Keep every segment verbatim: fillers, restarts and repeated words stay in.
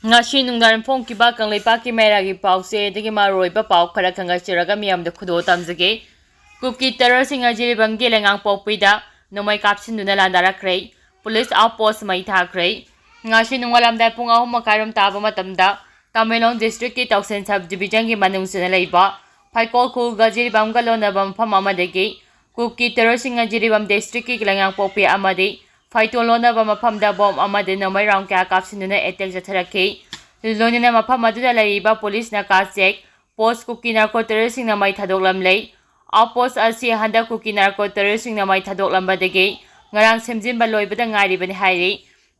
ꯉꯁꯤ ꯅꯨꯡꯗꯥꯡ ꯐꯣꯡꯈꯤꯕ ꯀꯪꯂꯩꯄꯥꯛꯀꯤ ꯃꯩꯔꯥꯒꯤ ꯄꯥꯎꯆꯦꯗꯒꯤ ꯃꯔꯨꯑꯣꯏꯕ ꯄꯥꯎ ꯈꯔ ꯈꯪꯒꯠꯆꯔꯒ ꯃꯤꯌꯥꯝꯗ ꯈꯨꯗꯣꯜ ꯇꯝꯖꯒꯦ꯫ ꯀꯨꯀꯤ ꯇꯦꯔꯣꯔꯁꯤꯡꯅ ꯖꯤꯔꯤꯕꯥꯝꯒꯤ ꯂꯩꯉꯥꯡꯄꯣꯛꯄꯤꯗ ꯅꯣꯡꯃꯩ ꯀꯥꯞꯁꯤꯟꯗꯨꯅ ꯂꯥꯟꯗꯥꯔꯛꯈ꯭ꯔꯦ꯫ ꯄꯨꯂꯤꯁ ꯑꯥꯎꯠ ꯄꯣꯁ ꯃꯩ ꯊꯥꯈ꯭ꯔꯦ꯫ ꯉꯁꯤ ꯅꯣꯡꯉꯥꯜꯂꯝꯗꯥꯏ ꯄꯨꯡ ꯑꯍꯨꯝ ꯃꯈꯥꯏꯔꯣꯝ ꯇꯥꯕ ꯃꯇꯝꯗ ꯇꯃꯦꯡꯂꯣꯡ ꯗꯤꯁꯇ꯭ꯔꯤꯛꯀꯤ ꯇꯧꯁꯦꯟ ꯁꯕ ꯗꯤꯕꯤꯖꯟꯒꯤ ꯃꯅꯨꯡ ꯆꯟꯅ ꯂꯩꯕ ꯐꯩꯀꯣꯜ ꯈꯨꯜꯒ ꯖꯤꯔꯤꯕꯥꯝꯒ ꯂꯣꯟꯅꯕ ꯃꯐꯝ ꯑꯃꯗꯒꯤ ꯀꯨꯀꯤ ꯇꯦꯔꯣꯔꯁꯤꯡꯅ ꯖꯤꯔꯤꯕꯥꯝ ꯗꯤꯁꯇ꯭ꯔꯤꯛꯀꯤ ꯂꯩꯉꯥꯡꯄꯣꯛꯄꯤ ꯑꯃꯗꯤ ꯐꯩꯇꯣꯟ ꯂꯣꯟꯅꯕ ꯃꯐꯝꯗ ꯕꯣꯝ ꯑꯃꯗꯤ ꯅꯣꯡꯃꯩ ꯔꯥꯎꯟ ꯀꯌꯥ ꯀꯥꯞꯁꯤꯟꯗꯨꯅ ꯑꯦꯇꯦꯛ ꯆꯠꯊꯔꯛꯈꯤ꯫ ꯂꯣꯏꯅꯅ ꯃꯐꯝ ꯑꯗꯨꯗ ꯂꯩꯔꯤꯕ ꯄꯨꯂꯤꯁ ꯅꯥꯀꯥ ꯆꯦꯛ ꯄꯣꯁ ꯀꯨꯀꯤ ꯅꯥꯔꯀꯣ ꯇꯦꯔꯣꯔꯁꯤꯡꯅ ꯃꯩ ꯊꯥꯗꯣꯛꯂꯝꯂꯦ꯫ ꯑꯥꯎꯠ ꯄꯣꯁ ꯑꯁꯤ ꯍꯟꯗꯛ ꯀꯨꯀꯤ ꯅꯥꯔꯀꯣ ꯇꯦꯔꯣꯔꯁꯤꯡꯅ ꯃꯩ ꯊꯥꯗꯣꯛꯂꯝꯕꯗꯒꯤ ꯉꯔꯥꯡ ꯁꯦꯝꯖꯤꯟꯕ ꯂꯣꯏꯕꯗ ꯉꯥꯏꯔꯤꯕꯅꯤ ꯍꯥꯏꯔꯤ꯫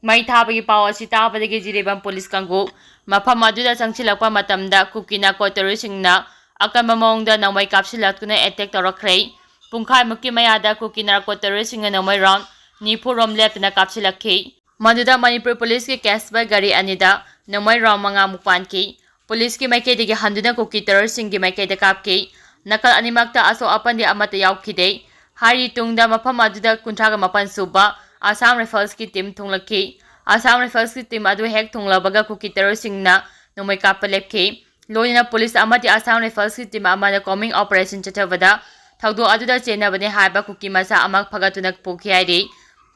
ꯃꯩ ꯊꯥꯕꯒꯤ ꯄꯥꯎ ꯑꯁꯤ ꯇꯥꯕꯗꯒꯤ ꯖꯤꯔꯤꯕꯥꯝ ꯄꯨꯂꯤꯁ ꯀꯥꯡꯕꯨ ꯃꯐꯝ ꯑꯗꯨꯗ ꯆꯪꯁꯤꯜꯂꯛꯄ ꯃꯇꯝꯗ ꯀꯨꯀꯤ ꯅꯥꯔꯀꯣ ꯇꯦꯔꯣꯔꯁꯤꯡꯅ ꯑꯀꯟꯕ ꯃꯑꯣꯡꯗ ꯅꯣꯡꯃꯩ ꯀꯥꯞꯁꯤꯜꯂꯛꯇꯨꯅ ꯑꯦꯇꯦꯛ ꯇꯧꯔꯛꯈ꯭ꯔꯦ꯫ ꯄꯨꯡꯈꯥꯏꯃꯨꯛꯀꯤ ꯃꯌꯥꯗ ꯀꯨꯀꯤ ꯅꯥꯔꯀꯣ ꯇꯦꯔꯣꯔꯁꯤꯡꯅ ꯅꯣꯡꯃꯩ ꯔꯥꯎꯟ ꯅꯤꯐꯨ ꯔꯣꯝ ꯂꯦꯞꯇꯅ ꯀꯥꯞꯁꯤꯜꯂꯛꯈꯤ꯫ ꯃꯗꯨꯗ ꯃꯅꯤꯄꯨꯔ ꯄꯨꯂꯤꯁꯀꯤ ꯀꯦꯁꯕꯥꯏ ꯒꯥꯔꯤ ꯑꯅꯤꯗ ꯅꯣꯡꯃꯩ ꯔꯥꯎꯟ ꯃꯉꯥꯃꯨꯛ ꯄꯥꯟꯈꯤ꯫ ꯄꯨꯂꯤꯁꯀꯤ ꯃꯥꯏꯀꯩꯗꯒꯤ ꯍꯟꯗꯨꯅ ꯀꯨꯀꯤ ꯇꯦꯔꯣꯔꯁꯤꯡꯒꯤ ꯃꯥꯏꯀꯩꯗ ꯀꯥꯞꯈꯤ꯫ ꯅꯥꯀꯜ ꯑꯅꯤꯃꯛꯇ ꯑꯁꯣꯛ ꯑꯄꯟꯗꯤ ꯑꯃꯠꯇ ꯌꯥꯎꯈꯤꯗꯦ꯫ ꯍꯥꯏꯔꯤ ꯇꯨꯡꯗ ꯃꯐꯝ ꯑꯗꯨꯗ ꯀꯨꯟꯊ꯭ꯔꯥꯒ ꯃꯥꯄꯟ ꯁꯨꯕ ꯑꯁꯥꯝ ꯔꯥꯏꯐꯜꯁꯀꯤ ꯇꯤꯝ ꯊꯨꯡꯂꯛꯈꯤ꯫ ꯑꯁꯥꯝ ꯔꯥꯏꯐꯜꯁꯀꯤ ꯇꯤꯝ ꯑꯗꯨ ꯍꯦꯛ ꯊꯨꯡꯂꯕꯒ ꯀꯨꯀꯤ ꯇꯦꯔꯣꯔꯁꯤꯡꯅ ꯅꯣꯡꯃꯩ ꯀꯥꯞꯄ ꯂꯦꯞꯈꯤ꯫ ꯂꯣꯏꯅꯅ ꯄꯨꯂꯤꯁ ꯑꯃꯗꯤ ꯑꯁꯥꯝ ꯔꯥꯏꯐꯜꯁꯀꯤ ꯇꯤꯝ ꯑꯃꯅ ꯀꯣꯝꯕꯤꯡ ꯑꯣꯄꯔꯦꯁꯟ ꯆꯠꯊꯕꯗ ꯊꯧꯗꯣꯛ ꯑꯗꯨꯗ ꯆꯦꯟꯅꯕꯅꯤ ꯍꯥꯏꯕ ꯀꯨꯀꯤ ꯃꯆꯥ ꯑꯃ ꯐꯒꯠꯇꯨꯅ ꯄꯨꯈꯤ ꯍꯥꯏꯔꯤ꯫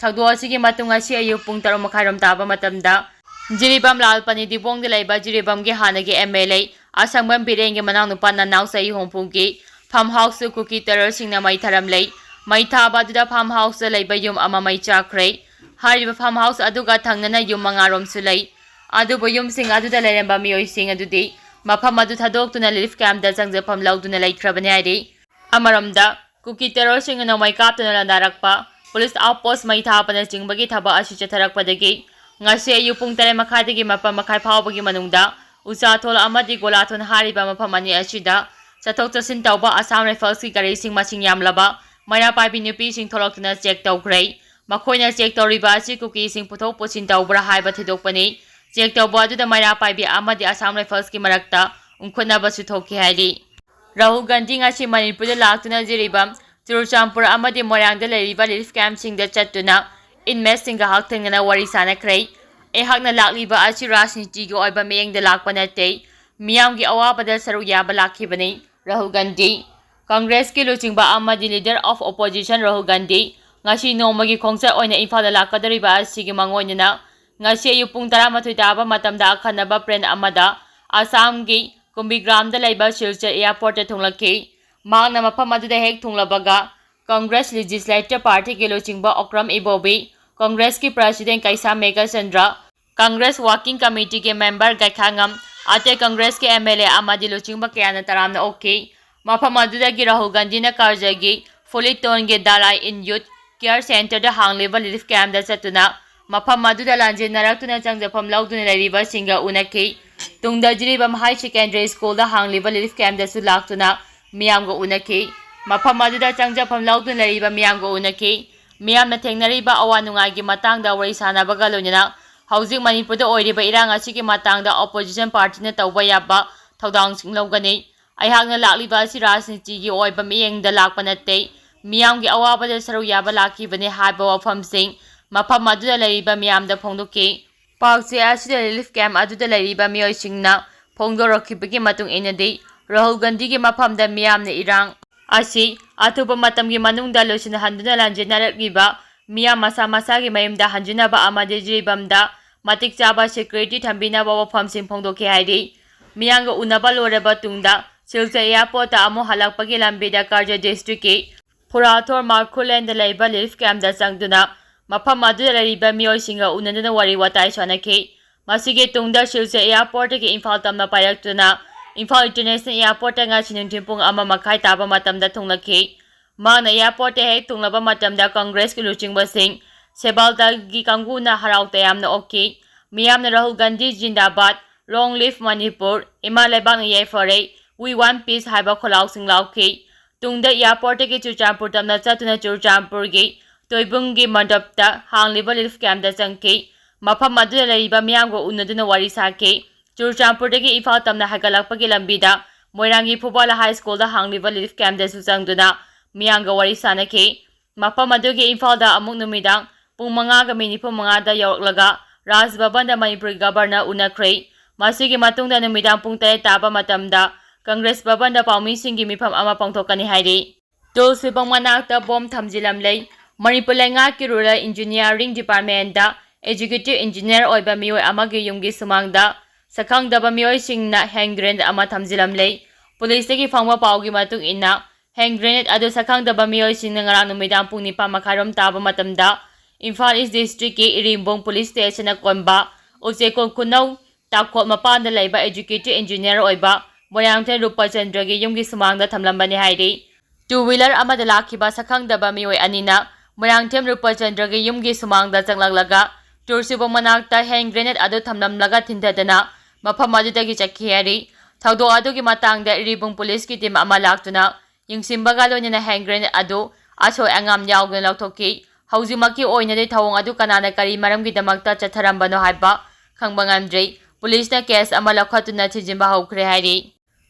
ꯊꯧꯗꯣꯛ ꯑꯁꯤꯒꯤ ꯃꯇꯨꯡ ꯉꯁꯤ ꯑꯌꯨꯛ ꯄꯨꯡ ꯇꯔꯨꯛ ꯃꯈꯥꯏꯔꯣꯝ ꯇꯥꯕ ꯃꯇꯝꯗ ꯖꯤꯔꯤꯕꯥꯝ ꯂꯥꯜ ꯄꯅꯤꯗꯤꯕꯣꯡꯗ ꯂꯩꯕ ꯖꯤꯔꯤꯕꯥꯝꯒꯤ ꯍꯥꯟꯅꯒꯤ ꯑꯦꯝ ꯑꯦꯜ ꯑꯦ ꯑꯁꯪꯕꯝ ꯕꯤꯔꯦꯟꯒꯤ ꯃꯅꯥꯎꯅꯨꯄꯥ ꯅꯅꯥꯎ ꯆꯍꯤ ꯍꯨꯝꯐꯨꯒꯤ ꯐꯥꯔꯝ ꯍꯥꯎꯁꯁꯨ ꯀꯨꯀꯤ ꯇꯦꯔꯣꯔꯁꯤꯡꯅ ꯃꯩ ꯊꯥꯔꯝꯂꯦ꯫ ꯃꯩ ꯊꯥꯕ ꯑꯗꯨꯗ ꯐꯥꯔꯝ ꯍꯥꯎꯁꯇ ꯂꯩꯕ ꯌꯨꯝ ꯑꯃ ꯃꯩ ꯆꯥꯛꯈ꯭ꯔꯦ꯫ ꯍꯥꯏꯔꯤꯕ ꯐꯥꯔꯝ ꯍꯥꯎꯁ ꯑꯗꯨꯒ ꯊꯪꯅꯅ ꯌꯨꯝ ꯃꯉꯥꯔꯣꯝꯁꯨ ꯂꯩ꯫ ꯑꯗꯨꯕꯨ ꯌꯨꯝꯁꯤꯡ ꯑꯗꯨꯗ ꯂꯩꯔꯝꯕ ꯃꯤꯑꯣꯏꯁꯤꯡ ꯑꯗꯨꯗꯤ ꯃꯐꯝ ꯑꯗꯨ ꯊꯥꯗꯣꯛꯇꯨꯅ ꯔꯤꯂꯤꯐ ꯀꯦꯝꯞꯇ ꯆꯪꯖꯐꯝ ꯂꯧꯗꯨꯅ ꯂꯩꯈ꯭ꯔꯕꯅꯤ ꯍꯥꯏꯔꯤ꯫ ꯑꯃꯔꯣꯝꯗ, ꯀꯨꯀꯤ ꯇꯦꯔꯣꯔꯁꯤꯡꯅ ꯅꯣꯡꯃꯩ ꯀꯥꯞꯇꯨꯅ ꯂꯥꯟꯗꯥꯔꯛꯄ, ꯄꯨꯂꯤꯁ ꯑꯥꯎꯠ ꯄꯣꯁ ꯃꯩ ꯊꯥꯕꯅꯆꯤꯡꯕꯒꯤ ꯊꯕꯛ ꯑꯁꯤ ꯆꯠꯊꯔꯛꯄꯗꯒꯤ ꯉꯁꯤ ꯑꯌꯨꯛ ꯄꯨꯡ ꯇꯔꯦꯠ ꯃꯈꯥꯏꯗꯒꯤ ꯃꯥꯄꯟ ꯃꯈꯥꯏ ꯐꯥꯎꯕꯒꯤ ꯃꯅꯨꯡꯗ ꯎꯆꯥꯊꯣꯜ ꯑꯃꯗꯤ ꯒꯣꯂꯥꯊꯣꯟ ꯍꯥꯏꯔꯤꯕ ꯃꯐꯝ ꯑꯅꯤ ꯑꯁꯤꯗ ꯆꯠꯊꯣꯛ ꯆꯠꯁꯤꯟ ꯇꯧꯕ ꯑꯁꯥꯝ ꯔꯥꯏꯐꯜꯁꯀꯤ ꯒꯥꯔꯤꯁꯤꯡ ꯃꯁꯤꯡ ꯌꯥꯝꯂꯕ ꯃꯩꯔꯥ ꯄꯥꯏꯕꯤ ꯅꯨꯄꯤꯁꯤꯡ ꯊꯣꯛꯂꯛꯇꯨꯅ ꯆꯦꯛ ꯇꯧꯈ꯭ꯔꯦ꯫ ꯃꯈꯣꯏꯅ ꯆꯦꯛ ꯇꯧꯔꯤꯕ ꯑꯁꯤ ꯀꯨꯀꯤꯁꯤꯡ ꯄꯨꯊꯣꯛ ꯄꯨꯁꯤꯟ ꯇꯧꯕ꯭ꯔꯥ ꯍꯥꯏꯕ ꯊꯤꯗꯣꯛꯄꯅꯤ꯫ ꯆꯦꯛ ꯇꯧꯕ ꯑꯗꯨꯗ ꯃꯩꯔꯥ ꯄꯥꯏꯕꯤ ꯑꯃꯗꯤ ꯑꯁꯥꯝ ꯔꯥꯏꯐꯜꯁꯀꯤ ꯃꯔꯛꯇ ꯎꯪꯈꯠꯅꯕꯁꯨ ꯊꯣꯛꯈꯤ ꯍꯥꯏꯔꯤ꯫ ꯔꯥꯍꯨꯜ ꯒꯥꯟꯙꯤ ꯉꯁꯤ ꯃꯅꯤꯄꯨꯔꯗ ꯂꯥꯛꯇꯨꯅ ꯖꯤꯔꯤꯕꯥꯝ, ꯆꯨꯔꯆꯥꯟꯄꯨꯔ ꯑꯃꯗꯤ ꯃꯣꯏꯔꯥꯡꯗ ꯂꯩꯔꯤꯕ ꯔꯤꯂꯤꯐ ꯀꯦꯝꯞꯁꯤꯡꯗ ꯆꯠꯇꯨꯅ ꯏꯟꯃꯦꯠꯁꯤꯡꯒ ꯍꯛꯊꯦꯡꯅꯅ ꯋꯥꯔꯤ ꯁꯥꯅꯈ꯭ꯔꯦ꯫ ꯑꯩꯍꯥꯛꯅ ꯂꯥꯛꯂꯤꯕ ꯑꯁꯤ ꯔꯥꯖꯅꯤꯇꯤꯒꯤ ꯑꯣꯏꯕ ꯃꯤꯠꯌꯦꯡꯗ ꯂꯥꯛꯄ ꯅꯠꯇꯦ, ꯃꯤꯌꯥꯝꯒꯤ ꯑꯋꯥꯕꯗ ꯁꯔꯨꯛ ꯌꯥꯕ ꯂꯥꯛꯈꯤꯕꯅꯤ꯫ ꯔꯥꯍꯨꯜ ꯒꯥꯟꯙꯤ꯫ ꯀꯪꯒ꯭ꯔꯦꯁꯀꯤ ꯂꯨꯆꯤꯡꯕ ꯑꯃꯗꯤ Leader of Opposition Rahul Gandhi ꯉꯁꯤ ꯅꯣꯡꯃꯒꯤ ꯈꯣꯡꯆꯠ ꯑꯣꯏꯅ ꯏꯝꯐꯥꯜꯗ ꯂꯥꯛꯀꯗꯧꯔꯤꯕ ꯑꯁꯤꯒꯤ ꯃꯥꯡꯑꯣꯏꯅꯅ ꯉꯁꯤ ꯑꯌꯨꯛ ꯄꯨꯡ ꯇꯔꯥꯃꯥꯊꯣꯏ ꯇꯥꯕ ꯃꯇꯝꯗ ꯑꯈꯟꯅꯕ plane ꯑꯃꯗ ꯑꯁꯥꯝꯒꯤ ꯀꯨꯝꯕꯤꯒ꯭ꯔꯥꯝꯗ ꯂꯩꯕ ꯁꯤꯜꯆꯔ airportꯇ ꯊꯨꯡꯂꯛꯈꯤ꯫ ꯃꯍꯥꯛꯅ ꯃꯐꯝ ꯑꯗꯨꯗ ꯍꯦꯛ ꯊꯨꯡꯂꯕꯒ Congress Legislative Partyꯒꯤ ꯂꯨꯆꯤꯡꯕ ꯑꯣꯀ꯭ꯔꯝ ꯏꯕꯣꯕꯤ, ꯀꯪꯒ꯭ꯔꯦꯁꯀꯤ President ꯀꯩꯁꯥꯝ ꯃꯦꯘꯆꯟꯗ꯭ꯔ, Congress Working Committeeꯒꯤ member ꯒꯥꯏꯈꯥꯉꯝ, ꯑꯇꯩ ꯀꯪꯒ꯭ꯔꯦꯁꯀꯤ MLA ꯑꯃꯗꯤ ꯂꯨꯆꯤꯡꯕ ꯀꯌꯥꯅ ꯇꯔꯥꯝꯅ ꯑꯣꯛꯈꯤ꯫ ꯃꯐꯝ ꯑꯗꯨꯗꯒꯤ ꯔꯥꯍꯨꯜ ꯒꯥꯟꯙꯤꯅ ꯀꯥꯔꯖꯒꯤ ꯐꯨꯂꯤꯇꯣꯟꯒꯤ ꯗꯥꯂꯥꯏ in Youth Care Centreꯗ ꯍꯥꯡꯂꯤꯕ relief campꯇ ꯆꯠꯇꯨꯅ ꯃꯐꯝ ꯑꯗꯨꯗ ꯂꯥꯟꯖꯦꯟꯅꯔꯛꯇꯨꯅ ꯆꯪꯖꯐꯝ ꯂꯧꯗꯨꯅ ꯂꯩꯔꯤꯕꯁꯤꯡꯒ ꯎꯅꯈꯤ꯫ ꯇꯨꯡꯗ ꯖꯤꯔꯤꯕꯥꯝ Higher Secondary Schoolꯗ ꯍꯥꯡꯂꯤꯕ relief campꯇꯁꯨ ꯂꯥꯛꯇꯨꯅ ꯃꯤꯌꯥꯝꯒ ꯎꯅꯈꯤ꯫ ꯃꯐꯝ ꯑꯗꯨꯗ ꯆꯪꯖꯐꯝ ꯂꯧꯗꯨꯅ ꯂꯩꯔꯤꯕ ꯃꯤꯌꯥꯝꯒ ꯎꯅꯈꯤ꯫ ꯃꯤꯌꯥꯝꯅ ꯊꯦꯡꯅꯔꯤꯕ ꯑꯋꯥ ꯅꯨꯡꯉꯥꯏꯒꯤ ꯃꯇꯥꯡꯗ ꯋꯥꯔꯤ ꯁꯥꯟꯅꯕꯒ ꯂꯣꯏꯅꯅ ꯍꯧꯖꯤꯛ ꯃꯅꯤꯄꯨꯔꯗ ꯑꯣꯏꯔꯤꯕ ꯏꯔꯥꯡ ꯑꯁꯤꯒꯤ ꯃꯇꯥꯡꯗ opposition partyꯅ ꯇꯧꯕ ꯌꯥꯕ ꯊꯧꯗꯥꯡꯁꯤꯡ ꯂꯧꯒꯅꯤ꯫ ꯑꯩꯍꯥꯛꯅ ꯂꯥꯛꯂꯤꯕ ꯑꯁꯤ ꯔꯥꯖꯅꯤꯇꯤꯒꯤ ꯑꯣꯏꯕ ꯃꯤꯠꯌꯦꯡꯗ ꯂꯥꯛꯄ ꯅꯠꯇꯦ, ꯃꯤꯌꯥꯝꯒꯤ ꯑꯋꯥꯕꯗ ꯁꯔꯨꯛ ꯌꯥꯕ ꯂꯥꯛꯈꯤꯕꯅꯤ ꯍꯥꯏꯕ ꯋꯥꯐꯝꯁꯤꯡ ꯃꯐꯝ ꯑꯗꯨꯗ ꯂꯩꯔꯤꯕ ꯃꯤꯌꯥꯝꯗ ꯐꯣꯡꯗꯣꯛꯈꯤ꯫ ꯄꯥꯎꯆꯦ ꯑꯁꯤꯗ relief camp ꯑꯗꯨꯗ ꯂꯩꯔꯤꯕ ꯃꯤꯑꯣꯏꯁꯤꯡꯅ ꯐꯣꯡꯗꯣꯔꯛꯈꯤꯕꯒꯤ ꯃꯇꯨꯡ ꯏꯟꯅꯗꯤ, ꯔꯥꯍꯨꯜ ꯒꯥꯟꯙꯤꯒꯤ ꯃꯐꯝꯗ ꯃꯤꯌꯥꯝꯅ ꯏꯔꯥꯡ ꯑꯁꯤ ꯑꯊꯨꯕ ꯃꯇꯝꯒꯤ ꯃꯅꯨꯡꯗ ꯂꯣꯏꯁꯤꯟꯍꯟꯗꯨꯅ ꯂꯥꯟꯖꯦꯟꯅꯔꯛꯂꯤꯕ ꯃꯤꯌꯥꯝ ꯃꯁꯥ ꯃꯁꯥꯒꯤ ꯃꯌꯨꯝꯗ ꯍꯟꯖꯤꯟꯅꯕ ꯑꯃꯗꯤ ꯖꯤꯔꯤꯕꯥꯝꯗ ꯃꯇꯤꯛ ꯆꯥꯕ security ꯊꯝꯕꯤꯅꯕ ꯋꯥꯐꯝꯁꯤꯡ ꯐꯣꯡꯗꯣꯛꯈꯤ ꯍꯥꯏꯔꯤ꯫ ꯃꯤꯌꯥꯝꯒ ꯎꯅꯕ ꯂꯣꯏꯔꯕ ꯇꯨꯡꯗ ꯁꯤꯜꯆꯔ airportꯇ ꯑꯃꯨꯛ ꯍꯜꯂꯛꯄꯒꯤ ꯂꯝꯕꯤꯗ ꯀꯥꯔꯖ districtꯀꯤ ꯐꯨꯔꯥꯊꯣꯔ ꯃꯥꯔꯈꯨꯂꯦꯟꯗ ꯂꯩꯕ relief campꯇ ꯆꯪꯗꯨꯅ ꯃꯐꯝ ꯑꯗꯨꯗ ꯂꯩꯔꯤꯕ ꯃꯤꯑꯣꯏꯁꯤꯡꯒ ꯎꯅꯗꯨꯅ ꯋꯥꯔꯤ ꯋꯥꯇꯥꯏ ꯁꯥꯟꯅꯈꯤ꯫ ꯃꯁꯤꯒꯤ ꯇꯨꯡꯗ ꯁꯤꯜꯆꯔ airportꯇꯒꯤ ꯏꯝꯐꯥꯜ ꯇꯝꯅ ꯄꯥꯏꯔꯛꯇꯨꯅ ꯏꯝꯐꯥꯜ International Airportꯇ ꯉꯁꯤ ꯅꯨꯡꯊꯤꯜ ꯄꯨꯡ ꯑꯃ ꯃꯈꯥꯏ ꯇꯥꯕ ꯃꯇꯝꯗ ꯊꯨꯡꯂꯛꯈꯤ꯫ ꯃꯍꯥꯛꯅ airportꯇ ꯍꯦꯛ ꯊꯨꯡꯂꯕ ꯃꯇꯝꯗ ꯀꯪꯒ꯭ꯔꯦꯁꯀꯤ ꯂꯨꯆꯤꯡꯕꯁꯤꯡ, ꯁꯦꯕꯥꯜꯇꯜꯒꯤ ꯀꯥꯡꯕꯨꯅ ꯍꯔꯥꯎ ꯇꯌꯥꯝꯅ ꯑꯣꯛꯈꯤ꯫ ꯃꯤꯌꯥꯝꯅ "Rahul Gandhi ꯖꯤꯟꯗꯥꯕꯥꯗ, Long live Manipur, ꯏꯃꯥ ꯂꯩꯕꯥꯛꯅ ꯌꯥꯏꯐꯔꯦ, We want peace" ꯍꯥꯏꯕ ꯈꯣꯜꯂꯥꯎꯁꯤꯡ ꯂꯥꯎꯈꯤ꯫ ꯇꯨꯡꯗ airportꯇꯒꯤ ꯆꯨꯔꯆꯥꯟꯄꯨꯔ ꯇꯝꯅ ꯆꯠꯇꯨꯅ ꯆꯨꯔꯆꯥꯟꯄꯨꯔꯒꯤ ꯇꯣꯏꯕꯨꯡꯒꯤ ꯃꯟꯗꯞꯇ ꯍꯥꯡꯂꯤꯕ relief campꯇ ꯆꯪꯈꯤ꯫ ꯃꯐꯝ ꯑꯗꯨꯗ ꯂꯩꯔꯤꯕ ꯃꯤꯌꯥꯝꯒ ꯎꯅꯗꯨꯅ ꯋꯥꯔꯤ ꯁꯥꯈꯤ꯫ ꯆꯨꯔꯆꯥꯟꯄꯨꯔꯗꯒꯤ ꯏꯝꯐꯥꯜ ꯇꯝꯅ ꯍꯥꯏꯒꯠꯂꯛꯄꯒꯤ ꯂꯝꯕꯤꯗ ꯃꯣꯏꯔꯥꯡꯒꯤ ꯐꯨꯕꯥꯂꯥ High Schoolꯗ ꯍꯥꯡꯂꯤꯕ relief campꯇꯁꯨ ꯆꯪꯗꯨꯅ ꯃꯤꯌꯥꯝꯒ ꯋꯥꯔꯤ ꯁꯥꯅꯈꯤ꯫ ꯃꯐꯝ ꯑꯗꯨꯒꯤ ꯏꯝꯐꯥꯜꯗ ꯑꯃꯨꯛ ꯅꯨꯃꯤꯗꯥꯡ ꯄꯨꯡ ꯃꯉꯥꯒ ꯃꯤꯅꯤꯠ ꯅꯤꯐꯨ ꯃꯉꯥꯗ ꯌꯧꯔꯛꯂꯒ ꯔꯥꯖ ꯚꯕꯟꯗ ꯃꯅꯤꯄꯨꯔꯒꯤ ꯒꯕꯔꯅꯔ ꯎꯅꯈ꯭ꯔꯦ꯫ ꯃꯁꯤꯒꯤ ꯃꯇꯨꯡꯗ ꯅꯨꯃꯤꯗꯥꯡ ꯄꯨꯡ ꯇꯔꯦꯠ ꯇꯥꯕ ꯃꯇꯝꯗ ꯀꯪꯒ꯭ꯔꯦꯁ ꯚꯕꯟꯗ ꯄꯥꯎꯃꯤꯁꯤꯡꯒꯤ ꯃꯤꯐꯝ ꯑꯃ ꯄꯥꯡꯊꯣꯛꯀꯅꯤ ꯍꯥꯏꯔꯤ꯫ ꯇꯨꯜꯁꯤꯕꯣꯡ ꯃꯅꯥꯛꯇ ꯕꯣꯝ ꯊꯝꯖꯤꯜꯂꯝꯂꯦ꯫ ꯃꯅꯤꯄꯨꯔ ꯂꯩꯉꯥꯛꯀꯤ Rural Engineering Departmentꯇ Executive Engineer ꯑꯣꯏꯕ ꯃꯤꯑꯣꯏ ꯑꯃꯒꯤ ꯌꯨꯝꯒꯤ ꯁꯨꯃꯥꯡꯗ ꯁꯛꯈꯪꯗꯕ ꯃꯤꯑꯣꯏꯁꯤꯡꯅ hand grenade ꯑꯃ ꯊꯝꯖꯤꯜꯂꯝꯂꯦ꯫ ꯄꯨꯂꯤꯁꯇꯒꯤ ꯐꯪꯕ ꯄꯥꯎꯒꯤ ꯃꯇꯨꯡ ꯏꯟꯅ, hand grenade ꯑꯗꯨ ꯁꯛꯈꯪꯗꯕ ꯃꯤꯑꯣꯏꯁꯤꯡꯅ ꯉꯔꯥꯡ ꯅꯨꯃꯤꯗꯥꯡ ꯄꯨꯡ ꯅꯤꯄꯥꯟ ꯃꯈꯥꯏꯔꯣꯝ ꯇꯥꯕ ꯃꯇꯝꯗ ꯏꯝꯐꯥꯜ East Districtꯀꯤ ꯏꯔꯤꯝꯕꯨꯡ Police Stationꯅ ꯀꯣꯟꯕ ꯎꯆꯦꯛꯀꯣꯟ ꯈꯨꯅꯧ ꯇꯥꯈꯣꯠ ꯃꯄꯥꯟꯗ ꯂꯩꯕ Executive Engineer ꯑꯣꯏꯕ ꯃꯣꯏꯔꯥꯡꯊꯦꯝ ꯔꯨꯄꯆꯟꯗ꯭ꯔꯒꯤ ꯌꯨꯝꯒꯤ ꯁꯨꯃꯥꯡꯗ ꯊꯝꯂꯝꯕꯅꯤ ꯍꯥꯏꯔꯤ꯫ Two wheeler ꯑꯃꯗ ꯂꯥꯛꯈꯤꯕ ꯁꯛꯈꯪꯗꯕ ꯃꯤꯑꯣꯏ ꯑꯅꯤꯅ ꯃꯣꯏꯔꯥꯡꯊꯦꯝ ꯔꯨꯄꯆꯟꯗ꯭ꯔꯒꯤ ꯌꯨꯝꯒꯤ ꯁꯨꯃꯥꯡꯗ ꯆꯪꯂꯛꯂꯒ ꯇꯨꯔꯁꯤꯕꯣꯡ ꯃꯅꯥꯛꯇ hand grenade ꯑꯗꯨ ꯊꯝꯂꯝꯂꯒ ꯊꯤꯟꯊꯗꯨꯅ ꯃꯐꯝ ꯑꯗꯨꯗꯒꯤ ꯆꯠꯈꯤ ꯍꯥꯏꯔꯤ꯫ ꯊꯧꯗꯣꯛ ꯑꯗꯨꯒꯤ ꯃꯇꯥꯡꯗ ꯏꯔꯤꯕꯨꯡ ꯄꯨꯂꯤꯁꯀꯤ team ꯑꯃ ꯂꯥꯛꯇꯨꯅ ꯌꯦꯡꯁꯤꯟꯕꯒ ꯂꯣꯏꯅꯅ hand grenade ꯑꯗꯨ ꯑꯁꯣꯏ ꯑꯉꯥꯝ ꯌꯥꯎꯗꯅ ꯂꯧꯊꯣꯛꯈꯤ꯫ ꯍꯧꯖꯤꯛꯃꯛꯀꯤ ꯑꯣꯏꯅꯗꯤ ꯊꯧꯑꯣꯡ ꯑꯗꯨ ꯀꯅꯥꯅ ꯀꯔꯤ ꯃꯔꯝꯒꯤꯗꯃꯛꯇ ꯆꯠꯊꯔꯝꯕꯅꯣ ꯍꯥꯏꯕ ꯈꯪꯕ ꯉꯝꯗ꯭ꯔꯤ꯫ ꯄꯨꯂꯤꯁꯅ case ꯑꯃ ꯂꯧꯈꯠꯇꯨꯅ ꯊꯤꯖꯤꯟꯕ ꯍꯧꯈ꯭ꯔꯦ ꯍꯥꯏꯔꯤ꯫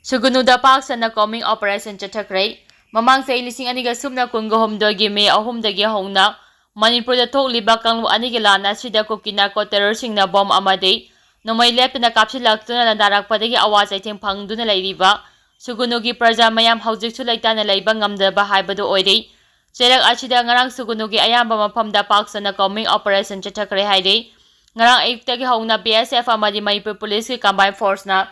ꯁꯨꯒꯨꯅꯨꯗ ꯄꯥꯛ ꯁꯟꯅ combing operation ꯆꯠꯊꯈ꯭ꯔꯦ꯫ ꯃꯃꯥꯡ ꯆꯍꯤ ꯂꯤꯁꯤꯡ ꯑꯅꯤꯒ ꯁꯨꯞꯅ ꯀꯨꯟꯒ ꯍꯨꯝꯗꯣꯏꯒꯤ May ꯑꯍꯨꯝꯗꯒꯤ ꯍꯧꯅ ꯃꯅꯤꯄꯨꯔꯗ ꯊꯣꯛꯂꯤꯕ ꯀꯥꯡꯂꯨꯞ ꯑꯅꯤꯒꯤ ꯂꯥꯟ ꯑꯁꯤꯗ ꯀꯨꯀꯤ narco terrorꯁꯤꯡꯅ ꯕꯣꯝ ꯑꯃꯗꯤ ꯅꯣꯡꯃꯩ ꯂꯦꯞꯇꯅ ꯀꯥꯞꯁꯤꯜꯂꯛꯇꯨꯅ ꯂꯥꯟꯗꯥꯔꯛꯄꯗꯒꯤ ꯑꯋꯥ ꯆꯩꯊꯦꯡ ꯐꯪꯗꯨꯅ ꯂꯩꯔꯤꯕ ꯁꯨꯒꯨꯅꯨꯒꯤ ꯄ꯭ꯔꯖꯥ ꯃꯌꯥꯝ ꯍꯧꯖꯤꯛꯁꯨ ꯂꯩꯇꯥꯅ ꯂꯩꯕ ꯉꯝꯗꯕ ꯍꯥꯏꯕꯗꯨ ꯑꯣꯏꯔꯤ꯫ ꯆꯩꯔꯛ ꯑꯁꯤꯗ ꯉꯔꯥꯡ ꯁꯨꯒꯨꯅꯨꯒꯤ ꯑꯌꯥꯝꯕ ꯃꯐꯝꯗ ꯄꯥꯛ ꯁꯟꯅ combing operation ꯆꯠꯊꯈ꯭ꯔꯦ ꯍꯥꯏꯔꯤ꯫ ꯉꯔꯥꯡ ꯑꯌꯨꯛꯇꯒꯤ ꯍꯧꯅ B S F ꯑꯃꯗꯤ ꯃꯅꯤꯄꯨꯔ ꯄꯨꯂꯤꯁꯀꯤ combined forceꯅ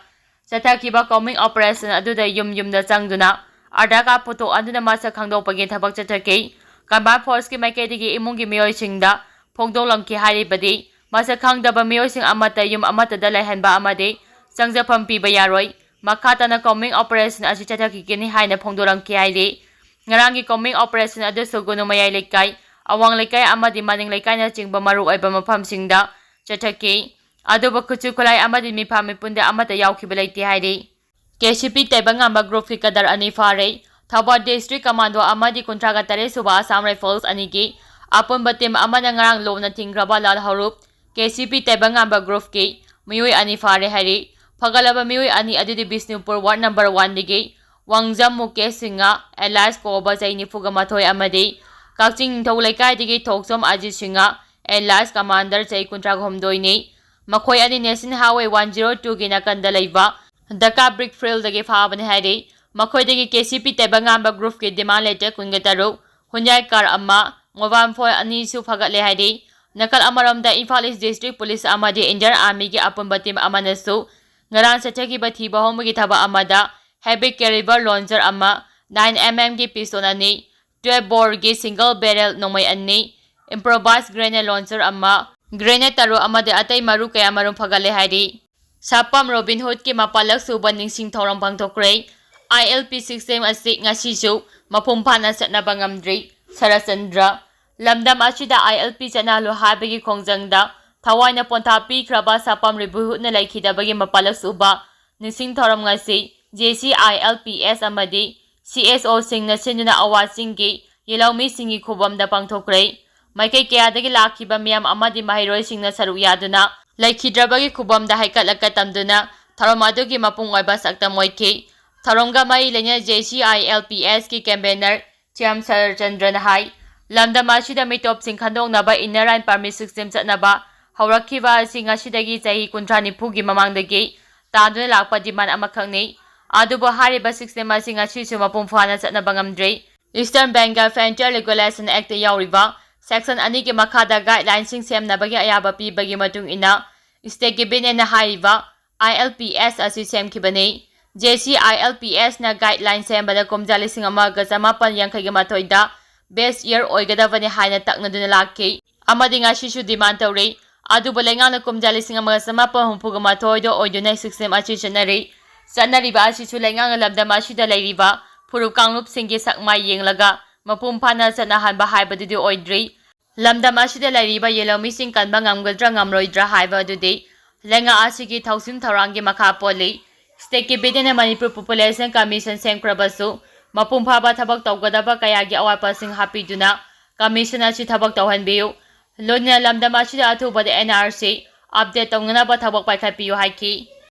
ꯆꯠꯊꯈꯤꯕ combing operation ꯑꯗꯨꯗ ꯌꯨꯝ ꯌꯨꯝꯗ ꯆꯪꯗꯨꯅ Aadhaar card ꯄꯨꯊꯣꯛꯍꯟꯗꯨꯅ ꯃꯁꯛ ꯈꯪꯗꯣꯛꯄꯒꯤ ꯊꯕꯛ ꯆꯠꯊꯈꯤ꯫ Combined forceꯀꯤ ꯃꯥꯏꯀꯩꯗꯒꯤ ꯏꯃꯨꯡꯒꯤ ꯃꯤꯑꯣꯏꯁꯤꯡꯗ ꯐꯣꯡꯗꯣꯛꯂꯝꯈꯤ ꯍꯥꯏꯔꯤꯕꯗꯤ, ꯃꯁꯛ ꯈꯪꯗꯕ ꯃꯤꯑꯣꯏꯁꯤꯡ ꯑꯃꯠꯇ ꯌꯨꯝ ꯑꯃꯠꯇꯗ ꯂꯩꯍꯟꯕ ꯑꯃꯗꯤ ꯆꯪꯖꯐꯝ ꯄꯤꯕ ꯌꯥꯔꯣꯏ꯫ ꯃꯈꯥ ꯇꯥꯅ combing operation ꯑꯁꯤ ꯆꯠꯊꯈꯤꯒꯅꯤ ꯍꯥꯏꯅ ꯐꯣꯡꯗꯣꯔꯝꯈꯤ ꯍꯥꯏꯔꯤ꯫ ꯉꯔꯥꯡꯒꯤ combing operation ꯑꯗꯨ ꯁꯨꯒꯨꯅꯨ ꯃꯌꯥꯏ ꯂꯩꯀꯥꯏ, ꯑꯋꯥꯡ ꯂꯩꯀꯥꯏ ꯑꯃꯗꯤ ꯃꯅꯤꯡ ꯂꯩꯀꯥꯏꯅꯆꯤꯡꯕ ꯃꯔꯨꯑꯣꯏꯕ ꯃꯐꯝꯁꯤꯡꯗ ꯆꯠꯊꯈꯤ꯫ ꯑꯗꯨꯕꯨ ꯈꯨꯠꯁꯨ ꯈꯨꯠꯂꯥꯏ ꯑꯃꯗꯤ ꯃꯤꯐꯥ ꯃꯤꯄꯨꯟꯗ ꯑꯃꯠꯇ ꯌꯥꯎꯈꯤꯕ ꯂꯩꯇꯦ ꯍꯥꯏꯔꯤ꯫ K C P ꯇꯥꯏꯕꯪꯉꯥꯟꯕ groupꯀꯤ cadre ꯑꯅꯤ ꯐꯥꯔꯦ꯫ ꯊꯧꯕꯥꯜ district commando ꯑꯃꯗꯤ ꯀꯨꯟꯊ꯭ꯔꯥꯒ ꯇꯔꯦꯠ ꯁꯨꯕ Assam Rifles ꯑꯅꯤꯒꯤ ꯑꯄꯨꯟꯕ team ꯑꯃꯅ ꯉꯔꯥꯡ ꯂꯣꯝꯅ ꯊꯤꯡꯈ꯭ꯔꯕ ꯂꯥꯜ ꯍꯧꯔꯨꯞ K C P ꯇꯥꯏꯕꯪꯉꯥꯟꯕ groupꯀꯤ ꯃꯤꯑꯣꯏ ꯑꯅꯤ ꯐꯥꯔꯦ ꯍꯥꯏꯔꯤ꯫ ꯐꯒꯠꯂꯕ ꯃꯤꯑꯣꯏ ꯑꯅꯤ ꯑꯗꯨꯗꯤ Bishnupur ward number oneꯗꯒꯤ ꯋꯥꯡꯖꯝ Mukesh Singh alias ꯀꯣꯕ ꯆꯍꯤ ꯅꯤꯐꯨꯒ ꯃꯥꯊꯣꯏ ꯑꯃꯗꯤ ꯀꯛꯆꯤꯡ ꯅꯤꯡꯊꯧ ꯂꯩꯀꯥꯏꯗꯒꯤ ꯊꯣꯛꯆꯣꯝ ꯑꯖꯤꯠ ꯁꯤꯡꯍ alias Commander, ꯆꯍꯤ ꯀꯨꯟꯊ꯭ꯔꯥ ꯍꯨꯝꯗꯣꯏꯅꯤ꯫ ꯃꯈꯣꯏ ꯑꯅꯤ National Highway one zero two ꯒꯤ ꯅꯥꯀꯟꯗ ꯂꯩꯕ ꯗꯀꯥ brick fieldꯗꯒꯤ ꯐꯥꯕꯅꯤ ꯍꯥꯏꯔꯤ꯫ ꯃꯈꯣꯏꯗꯒꯤ KCP ꯇꯥꯏꯕꯪꯉꯥꯟꯕ groupꯀꯤ demand letter ꯀꯨꯟꯒ ꯇꯔꯨꯛ, Hyundai car ꯑꯃ, mobile phone ꯑꯅꯤꯁꯨ ꯐꯥꯒꯠꯂꯦ ꯍꯥꯏꯔꯤ꯫ ꯅꯥꯀꯜ ꯑꯃꯔꯣꯝꯗ, Imphal East District Police ꯑꯃꯗꯤ Indian Armyꯒꯤ ꯑꯄꯨꯟꯕ team ꯑꯃꯅꯁꯨ ꯉꯔꯥꯡ ꯆꯠꯊꯈꯤꯕ ꯊꯤꯕ ꯍꯨꯝꯕꯒꯤ ꯊꯕꯛ ꯑꯃꯗ heavy caliber launcher ꯑꯃ, nine MM ꯒꯤ pistol ꯑꯅꯤ, twelve boreꯒꯤ single barrel ꯅꯣꯡꯃꯩ ꯑꯅꯤ, improvised grenade launcher ꯑꯃ, grenade ꯇꯔꯨꯛ ꯑꯃꯗꯤ ꯑꯇꯩ ꯃꯔꯨ ꯀꯌꯥ ꯃꯔꯨꯝ ꯐꯒꯠꯂꯦ ꯍꯥꯏꯔꯤ꯫ ꯁꯥꯄꯝ ꯔꯣꯕꯤꯟ ꯍꯨꯗꯀꯤ ꯃꯥꯄꯜꯂꯛ ꯁꯨꯕ ꯅꯤꯡꯁꯤꯡ ꯊꯧꯔꯝ ꯄꯥꯡꯊꯣꯛꯈ꯭ꯔꯦ꯫ ILP system ꯑꯁꯤ ꯉꯁꯤꯁꯨ ꯃꯄꯨꯡ ꯐꯥꯅ ꯆꯠꯅꯕ ꯉꯝꯗ꯭ꯔꯤ꯫ ꯁꯔꯠꯆꯟꯗ꯭ꯔ, ꯂꯝꯗꯝ ꯑꯁꯤꯗ ILP ꯆꯠꯅꯍꯜꯂꯨ ꯍꯥꯏꯕꯒꯤ ꯈꯣꯡꯖꯪꯗ ꯊꯋꯥꯏꯅ ꯄꯣꯟꯊꯥ ꯄꯤꯈ꯭ꯔꯕ ꯁꯥꯄꯝ ꯔꯣꯕꯤꯟ ꯍꯨꯗꯅ ꯂꯩꯈꯤꯗꯕꯒꯤ ꯃꯥꯄꯜꯂꯛ ꯁꯨꯕ ꯅꯤꯡꯁꯤꯡ ꯊꯧꯔꯝ ꯉꯁꯤ JCILPS ꯑꯃꯗꯤ CSOꯁꯤꯡꯅ ꯁꯤꯟꯗꯨꯅ ꯑꯋꯥ ꯆꯤꯡꯒꯤ ꯌꯦꯜꯍꯧꯃꯤꯁꯤꯡꯒꯤ ꯈꯨꯕꯝꯗ ꯄꯥꯡꯊꯣꯛꯈ꯭ꯔꯦ꯫ ꯃꯥꯏꯀꯩ ꯀꯌꯥꯗꯒꯤ ꯂꯥꯛꯈꯤꯕ ꯃꯤꯌꯥꯝ ꯑꯃꯗꯤ ꯃꯍꯩꯔꯣꯏꯁꯤꯡꯅ ꯁꯔꯨꯛ ꯌꯥꯗꯨꯅ ꯂꯩꯈꯤꯗ꯭ꯔꯕꯒꯤ ꯈꯨꯕꯝꯗ ꯍꯩꯀꯠ ꯂꯩꯀꯠ ꯇꯝꯗꯨꯅ ꯊꯧꯔꯝ ꯑꯗꯨꯒꯤ ꯃꯄꯨꯡ ꯑꯣꯏꯕ ꯁꯛꯇꯝ ꯑꯣꯏꯈꯤ꯫ ꯊꯧꯔꯝꯒ ꯃꯔꯤ ꯂꯩꯅꯅ JCILPSꯀꯤ convener ꯆ꯭ꯌꯥꯝ ꯁꯔꯠꯆꯟꯗ꯭ꯔꯅ ꯍꯥꯏ, ꯂꯝꯗꯝ ꯑꯁꯤꯗ ꯃꯤꯇꯣꯞꯁꯤꯡ ꯈꯟꯗꯣꯛꯅꯕ inner line permit system ꯆꯠꯅꯕ ꯍꯧꯔꯛꯈꯤꯕ ꯑꯁꯤ ꯉꯁꯤꯗꯒꯤ ꯆꯍꯤ ꯀꯨꯟꯊ꯭ꯔꯥ ꯅꯤꯐꯨꯒꯤ ꯃꯃꯥꯡꯗꯒꯤ ꯇꯥꯗꯨꯅ ꯂꯥꯛꯄ demand ꯑꯃꯈꯛꯅꯤ꯫ ꯑꯗꯨꯕꯨ ꯍꯥꯏꯔꯤꯕ system ꯑꯁꯤ ꯉꯁꯤꯁꯨ ꯃꯄꯨꯡ ꯐꯥꯅ ꯆꯠꯅꯕ ꯉꯝꯗ꯭ꯔꯤ꯫ Eastern Bengal Frontier Regulation Actꯇ ꯌꯥꯎꯔꯤꯕ section ꯑꯅꯤꯒꯤ ꯃꯈꯥꯗ guidelineꯁꯤꯡ ꯁꯦꯝꯅꯕꯒꯤ ꯑꯌꯥꯕ ꯄꯤꯕꯒꯤ ꯃꯇꯨꯡ ꯏꯟꯅ stateꯀꯤ cabinet ꯍꯥꯏꯔꯤꯕ ILPS ꯑꯁꯤ ꯁꯦꯝꯈꯤꯕꯅꯤ꯫ JCILPSꯅ guideline ꯁꯦꯝꯕꯗ ꯀꯨꯝꯖꯥ ꯂꯤꯁꯤꯡ ꯑꯃꯒ ꯆꯃꯥꯄꯜ ꯌꯥꯡꯈꯩꯒ ꯃꯥꯊꯣꯏꯗ base year ꯑꯣꯏꯒꯗꯕꯅꯤ ꯍꯥꯏꯅ ꯇꯛꯅꯗꯨꯅ ꯂꯥꯛꯈꯤ ꯑꯃꯗꯤ ꯉꯁꯤꯁꯨ demand ꯇꯧꯔꯤ꯫ ꯑꯗꯨꯕꯨ ꯂꯩꯉꯥꯛꯅ ꯀꯨꯝꯖꯥ ꯂꯤꯁꯤꯡ ꯑꯃꯒ ꯆꯃꯥꯄꯜ ꯍꯨꯝꯐꯨꯒ ꯃꯥꯊꯣꯏꯗ ꯑꯣꯏꯗꯨꯅ system ꯑꯁꯤ ꯆꯠꯅꯔꯤ꯫ ꯆꯠꯅꯔꯤꯕ ꯑꯁꯤꯁꯨ ꯂꯩꯉꯥꯛꯅ ꯂꯝꯗꯝ ꯑꯁꯤꯗ ꯂꯩꯔꯤꯕ ꯐꯨꯔꯨꯞ ꯀꯥꯡꯂꯨꯞꯁꯤꯡꯒꯤ ꯁꯛꯃꯥꯏ ꯌꯦꯡꯂꯒ ꯃꯄꯨꯡ ꯐꯥꯅ ꯆꯠꯅꯍꯟꯕ ꯍꯥꯏꯕꯗꯨꯗꯤ ꯑꯣꯏꯗ꯭ꯔꯤ꯫ ꯂꯝꯗꯝ ꯑꯁꯤꯗ ꯂꯩꯔꯤꯕ ꯌꯦꯜꯍꯧꯃꯤꯁꯤꯡ ꯀꯟꯕ ꯉꯝꯒꯗ꯭ꯔꯥ ꯉꯝꯂꯣꯏꯗ꯭ꯔꯥ ꯍꯥꯏꯕ ꯑꯗꯨꯗꯤ ꯂꯩꯉꯥꯛ ꯑꯁꯤꯒꯤ ꯊꯧꯁꯤꯜ ꯊꯧꯔꯥꯡꯒꯤ ꯃꯈꯥ ꯄꯣꯜꯂꯤ꯫ stateꯀꯤ cabinet Manipur Population Commission ꯁꯦꯝꯈ꯭ꯔꯕꯁꯨ ꯃꯄꯨꯡ ꯐꯥꯕ ꯊꯕꯛ ꯇꯧꯒꯗꯕ ꯀꯌꯥꯒꯤ ꯑꯋꯥꯠꯄꯁꯤꯡ ꯍꯥꯞꯄꯤꯗꯨꯅ commission ꯑꯁꯤ ꯊꯕꯛ ꯇꯧꯍꯟꯕꯤꯌꯨ꯫ ꯂꯣꯏꯅꯅ ꯂꯝꯗꯝ ꯑꯁꯤꯗ ꯑꯊꯨꯕꯗ NRC update ꯇꯧꯅꯅꯕ ꯊꯕꯛ ꯄꯥꯏꯈꯠꯄꯤꯌꯨ ꯍꯥꯏꯈꯤ꯫